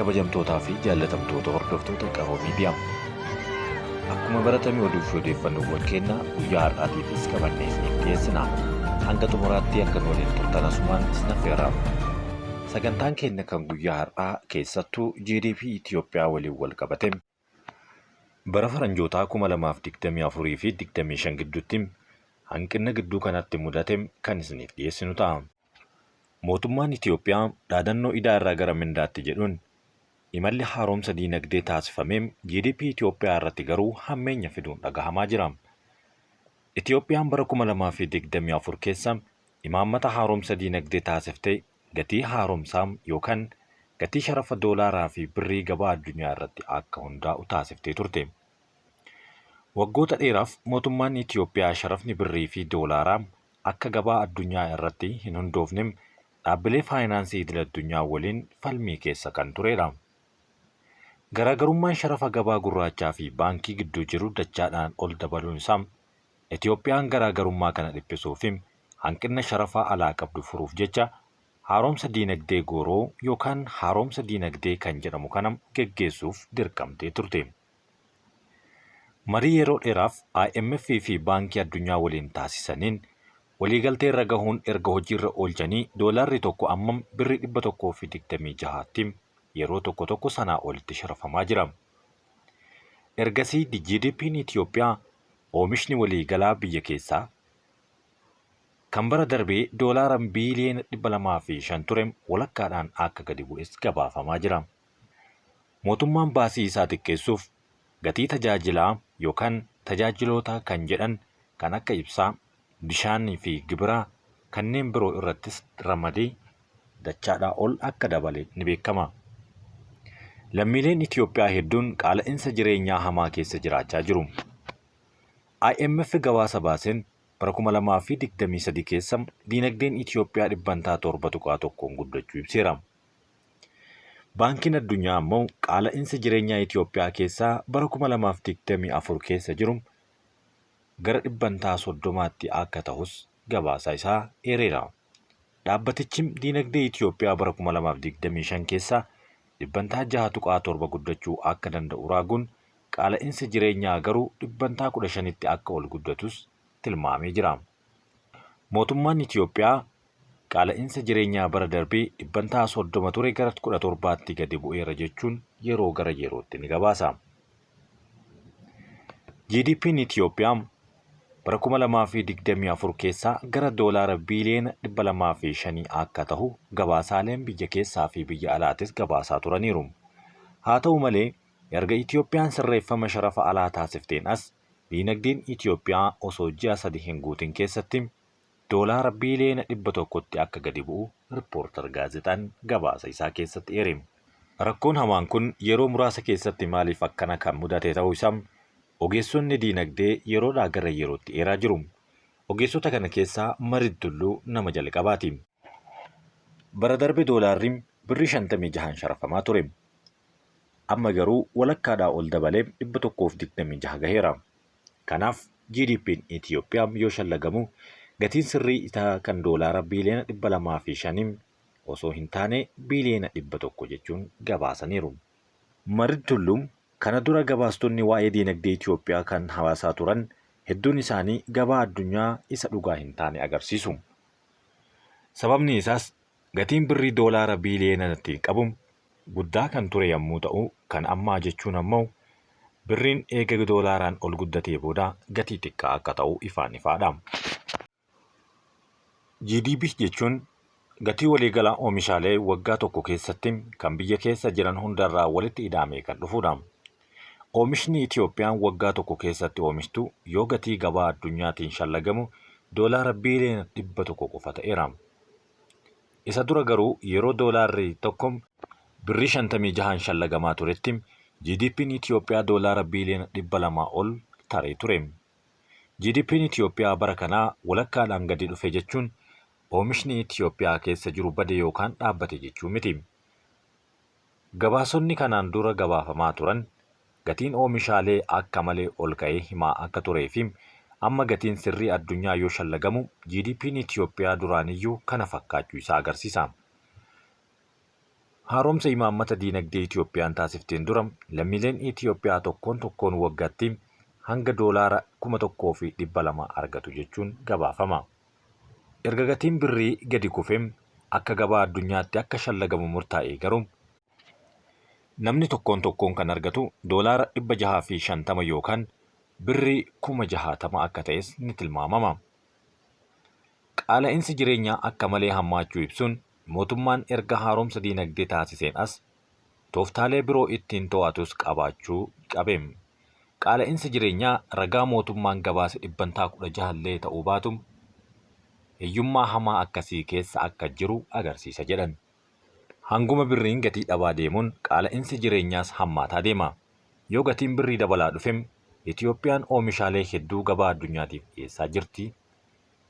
Kabajamtootaa fi jaallatamtoota hordoftoota Qaroo Miidiyaa. Akkuma baratame oduu fi odeeffannoowwan keenya guyyaa har'aatiifis qabannee isiniif dhiyeessina. Hanga xumuraatti akka nu waliin turtan asumaan isin affeera. Sagantaan keenya kan guyyaa har'aa keessattuu GDP Itoophiyaa waliin wal qabate bara faranjootaa 2024 fi 25 gidduutti hanqina gidduu kanatti mudate kan isiniif dhiyeessinu ta'a. Mootummaan Itoophiyaa dhaadannoo idaa irraa gara mindaatti jedhuun imalli haaromsa diinagdee taasifame GDP Itoophiyaa irratti garuu hammeenya fiduun dhagahamaa jira. Itoophiyaan bara 2024 keessa imaammata haaromsa diinagdee taasifte gatii haaromsaa yookaan gatii sharafa doolaaraa fi birrii gabaa addunyaa irratti akka hundaa'u taasiftee turte. Waggoota dheeraaf mootummaan Itoophiyaa sharafni birrii fi doolaaraa akka gabaa addunyaa irratti hin hundoofne dhaabbilee faayinaansii idil-addunyaa waliin falmii keessa kan turedha. Garaagarummaan sharafa gabaa gurraachaa fi baankii gidduu jiru dachaadhaan ol dabaluun isaa Itoophiyaan garaagarummaa kana dhiphisuu fi hanqina sharafa alaa qabdu furuuf jecha haaromsa diinagdee gooroo yookaan haaromsa diinagdee kan jedhamu kana geggeessuuf dirqamtee turte. Marii yeroo dheeraaf IMF fi Baankii Addunyaa waliin taasisaniin waliigaltee irra gahuun erga hojiirra oolchanii doolaarri tokko amma birrii 126tti yeroo tokko tokko sanaa olitti sharafamaa jira. Ergasii GDP'n Itoophiyaa oomishni waliigalaa biyya keessaa kan bara darbee doolaara biiliyoona 205 ture walakkaadhaan akka gadi bu'es gabaafamaa jira. Mootummaan baasii isaa xiqqeessuuf gatii tajaajilaa yookaan tajaajilootaa kan jedhan kan akka ibsaa, bishaanii fi gibiraa kanneen biroo irrattis ramadee dachaadhaa ol akka dabale ni beekama. Lammiileen Itoophiyaa hedduun qaala'insa jireenyaa hamaa keessa jiraachaa jiru. IMF gabaasa baaseen bara 2023 keessa diinagdeen Itoophiyaa dhibbantaa 7.1n guddachuu ibseera. Baankiin Addunyaa ammoo qaala'insa jireenyaa Itoophiyaa keessaa bara 2024 keessa jiru gara dhibbantaa 30tti akka tahus gabaasa isaa eereera. Dhaabbatichi diinagdee Itoophiyaa bara 2025 keessa dhibbantaa 6.7 guddachuu akka danda'u raaguun qaala'insi jireenyaa garuu dhibbantaa 15tti akka ol guddatus tilmaamee jira. Mootummaan Itoophiyaa qaala'insa jireenyaa bara darbee dhibbantaa 30 ture gara 17tti gadi bu'eera jechuun yeroo gara yerootti ni gabaasa. GDP'n Itoophiyaa bara 2024 keessa gara doolaara biiliyoona 205 akka tahu gabaasaaleen biyya keessaa fi biyya alaatis gabaasaa turaniiru. Haa ta'u malee erga Itoophiyaan sirreeffama sharafa alaa taasifteen as diinagdeen Itoophiyaa osoo ji'a sadi hin guutin keessatti doolaara biiliyoona 100tti akka gadi bu'u Rippoortar gaazexaan gabaasa isaa keessatti eere. Rakkoon hamaan kun yeroo muraasa keessatti maaliif akkana kan mudate ta'uu isaa ogeessonni diinagdee yeroodhaa gara yerootti eeraa jiru. Ogeessota kana keessaa Marid Tulluu nama jalqabaati. Bara darbe doolaarri birrii 56n sharafamaa ture. Amma garuu walakkaadhaa ol dabalee 126 gaheera. Kanaaf GDP'n Itoophiyaa yoo shallagamu gatiin sirrii isaa kan doolaara biiliyoona 205 osoo hin taane biiliyoona 100 jechuun gabaasaniiru. Marid Tulluu kana dura gabaastonni waa'ee diinagdee Itoophiyaa kan hawaasaa turan hedduun isaanii gabaa addunyaa isa dhugaa hin taane agarsiisu. Sababni isaas gatiin birrii doolaara biiliyoonatti qabu guddaa kan ture yammuu ta'u kan ammaa jechuun ammoo birriin eega doolaaraan ol guddatee booda gatii xiqqaa akka ta'u ifaan ifaadha. GDP jechuun gatii waliigalaa oomishaalee waggaa tokko keessatti kan biyya keessa jiran hundarraa walitti ida'amee kan dhufuudha. Oomishni Itoophiyaan waggaa tokko keessatti oomishtu yoo gatii gabaa addunyaatiin shallagamu doolaara biiliyoona 100 qofa ta'eera. Isa dura garuu yeroo doolaarri tokko birrii 56n shallagamaa turetti GDP'n Itoophiyaa doolaara biiliyoona 200 ol taree ture. GDP'n Itoophiyaa bara kanaa walakkaadhaan gadi dhufe jechuun oomishni Itoophiyaa keessa jiru bade yookaan dhaabbate jechuu miti. Gabaasonni kanaan dura gabaafamaa turan gatiin oomishaalee akka malee ol ka'ee himaa akka turee fi amma gatiin sirrii addunyaa yoo shallagamu GDP'n Itoophiyaa duraaniyyuu kana fakkaachuu isaa agarsiisa. Haaromsa imaammata diinagdee Itiyoophiyaan taasifteen dura lammiileen Itiyoophiyaa tokkoon tokkoon waggaatti hanga doolaara 1,200 argatu jechuun gabaafama. Erga gatiin birrii gadi kufee akka gabaa addunyaatti akka shallagamu murtaa'ee garuu namni tokkoon tokkoon kan argatu doolaara 650 yookaan birrii 60,000 akka ta'es ni tilmaamama. Qaala'insi jireenyaa akka malee hammaachuu ibsuun mootummaan erga haaromsa diinagdee taasiseen as tooftaalee biroo ittiin to'atus qabaachuu qabe. Qaala'insi jireenyaa ragaa mootummaan gabaase dhibbantaa 16 illee ta'uu baatu hiyyummaa hamaa akkasii keessa akka jiru agarsiisa jedhan. Hanguma birriin gatii dhabaa deemuun qaala'insi jireenyaas hammaataa deema. Yoo gatiin birrii dabalaa dhufe Itiyoophiyaan oomishaalee hedduu gabaa addunyaatiif dhiyeessaa jirti.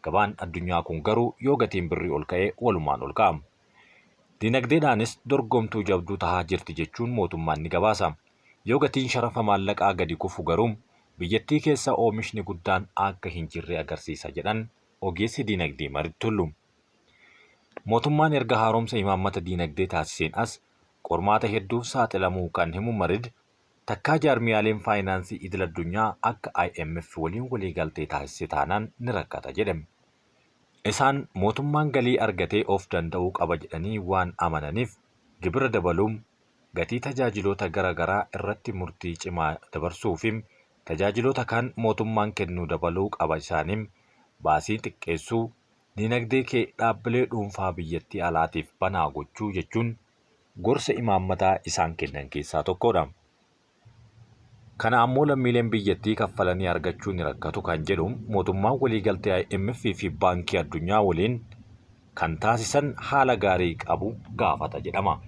Gabaan addunyaa kun garuu yoo gatiin birrii ol ka'e walumaan ol ka'a. Dinagdeedhaanis dorgomtuu jabduu tahaa jirti jechuun mootummaan ni gabaasa. Yoo gatiin sharafa maallaqaa gadi kufu garuu biyyattii keessa oomishni guddaan akka hin jirre agarsiisa jedhan ogeessi dinagdee Marid Tullu. Mootummaan erga haaromsa imaammata diinagdee taasiseen as qormaata hedduuf saaxilamuu kan himu Marid, takkaa jaarmiyaaleen faayinaansii idil-addunyaa akka IMF waliin waliigaltee taasise taanaan ni rakkata jedhe. Isaan mootummaan galii argatee of danda'uu qaba jedhanii waan amananiif gibira dabaluu, gatii tajaajiloota gara garaa irratti murtii cimaa dabarsuu fi tajaajiloota kaan mootummaan kennu dabaluu qaba isaanii baasii xiqqeessuu, Dinagdee kee dhaabbilee dhuunfaa biyyattii alaatiif banaa gochuu jechuun gorsa imaammataa isaan kennan keessaa tokkodha. Kana ammoo lammiileen biyyattii kaffalanii argachuu ni rakkatu kan jedhu mootummaan waliigaltee IMF fi Baankii Addunyaa waliin kan taasisan haala gaarii qabu gaafata jedhama.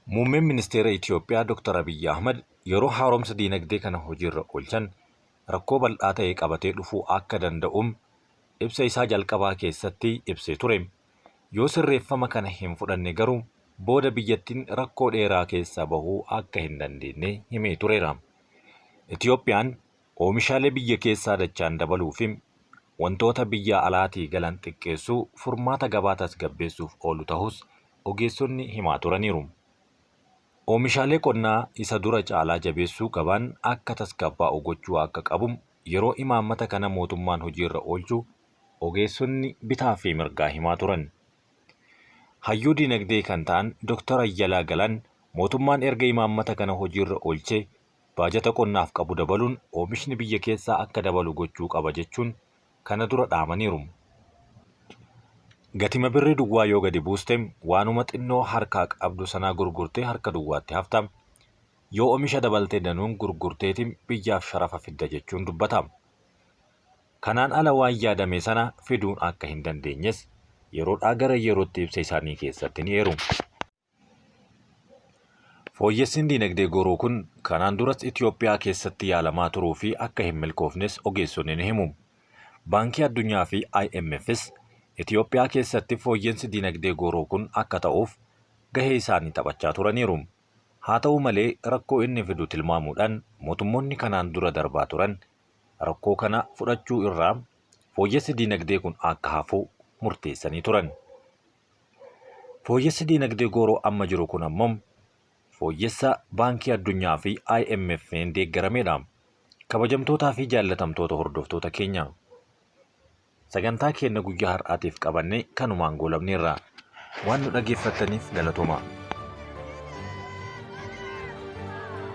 Muummeen Ministeera Itiyoophiyaa Dr. Abiyyi Ahmad yeroo haaromsa diinagdee kana hojiirra oolchan rakkoo bal'aa ta'e qabatee dhufuu akka danda'u ibsa isaa jalqabaa keessatti ibsee ture. Yoo sirreeffama kana hin fudhanne garuu booda biyyattiin rakkoo dheeraa keessaa bahuu akka hin dandeenne himee tureera. Itiyoophiyaan oomishaalee biyya keessaa dachaan dabaluu fi wantoota biyya alaatii galan xiqqeessuu furmaata gabaa tasgabbeessuuf oolu tahus ogeessonni himaa turaniiru. Oomishaalee qonnaa isa dura caalaa jabeessuu gabaan akka tasgabbaa'u gochuu akka qabu yeroo imaammata kana mootummaan hojiirra oolchu ogeessonni bitaa fi mirgaa himaa turan. Hayyuu dinagdee kan ta'an Doktar Ayyalaa Galaan mootummaan erga imaammata kana hojiirra oolchee baajata qonnaaf qabu dabaluun oomishni biyya keessaa akka dabalu gochuu qaba jechuun kana dura dhaamaniiru. Gatima birrii duwwaa yoo gadi buuste waanuma xinnoo harkaa qabdu sanaa gurgurtee harka duwwaatti hafta. Yoo omisha dabalte danuun gurgurteeti biyyaaf sharafa fidda jechuun dubbata. Kanaan ala waan yaadame sana fiduun akka hin dandeenyes yeroodhaa gara yerootti ibsa isaanii keessatti ni eeru. Fooyyessiin diinagdee gooroo kun kanaan duras Itoophiyaa keessatti yaalamaa turuu fi akka hin milkoofnes ogeessonni ni himu. Baankii Addunyaa fi IMFs Itoophiyaa keessatti fooyyeensi diinagdee gooroo kun akka ta'uuf gahee isaanii taphachaa turaniiru. Haa ta'u malee rakkoo inni fidu tilmaamuudhaan mootummoonni kanaan dura darbaa turan rakkoo kana fudhachuu irraa fooyyessi diinagdee kun akka hafu murteessanii turan. Fooyyessi diinagdee gooroo amma jiru kun ammoo fooyyessa Baankii Addunyaa fi IMF'n deeggarameedha. Kabajamtootaa fi jaallatamtoota hordoftoota keenya. Sagantaa keenya guyyaa har'aatiif qabanne kanumaan goolabneerra. Waan nu dhageeffattaniif galatoomaa.